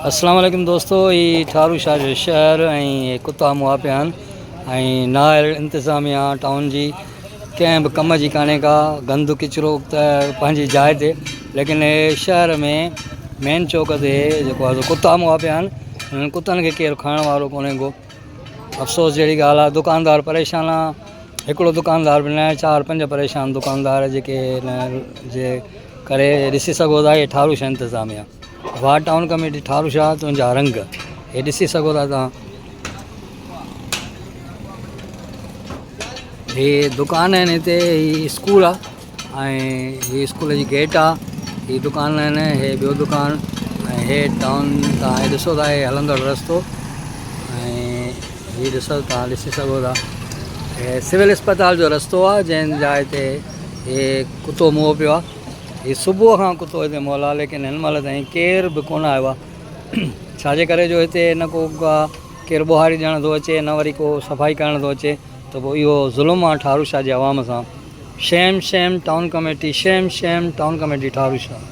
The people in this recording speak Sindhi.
اسلام عليڪم دوستو هي ٺارو شاهه جو شهر ۽ هي ڪتا مئا پيا آهن ۽ نااهل انتظاميا ٽائون جي ڪنهن به ڪم جي ڪانهي ڪا گند ڪچرو ته پنهنجي جاء تي ليڪن هي شهر ۾ مين چوڪ تي جيڪو آهي سو ڪتا مئا پيا آهن انهن ڪتن کي ڪير کڻڻ وارو ڪونهي ڪو افسوس جهڙي ڳالهه آهي دڪاندار پريشان آهي هڪڙو دڪاندار به نه چار پنج پريشان دڪاندار جيڪي هن جي ڪري ڏسي سگهو ٿا هي ٺارو شاهه انتظاميا واهه ٽائون ڪميٽي ٺارو شاهه تنهنجا رنگ هي ڏسي سگهو ٿا توهان هي دڪان آهن هتي هي اسڪول آ ۽ هي اسڪول جي گيٽ آ هي دڪان آهن هي ٻيو دڪان ۽ هي ٽائون تان هي ڏسو ٿا هي هلندڙ رستو ۽ هي ڏسو تان ڏسي سگهو ٿا هي سول اسپتال جو رستو آ جنهن جاء تي هي ڪتو موهه پيو آ هي صبح کان ڪتو هتي مئل آ ليڪن هن مهل تائين ڪير به ڪونه آيو آ ڇا جي ڪري جو هتي نه ڪو ڪير ٻوهاري ڏيڻ ٿو اچي نه وري ڪو صفائي ڪرڻ ٿو اچي ته پوء اهو ظلم آ ٺارو شاهه جي عوام سان shame shame town committee shame shame town committee Tharu Shah.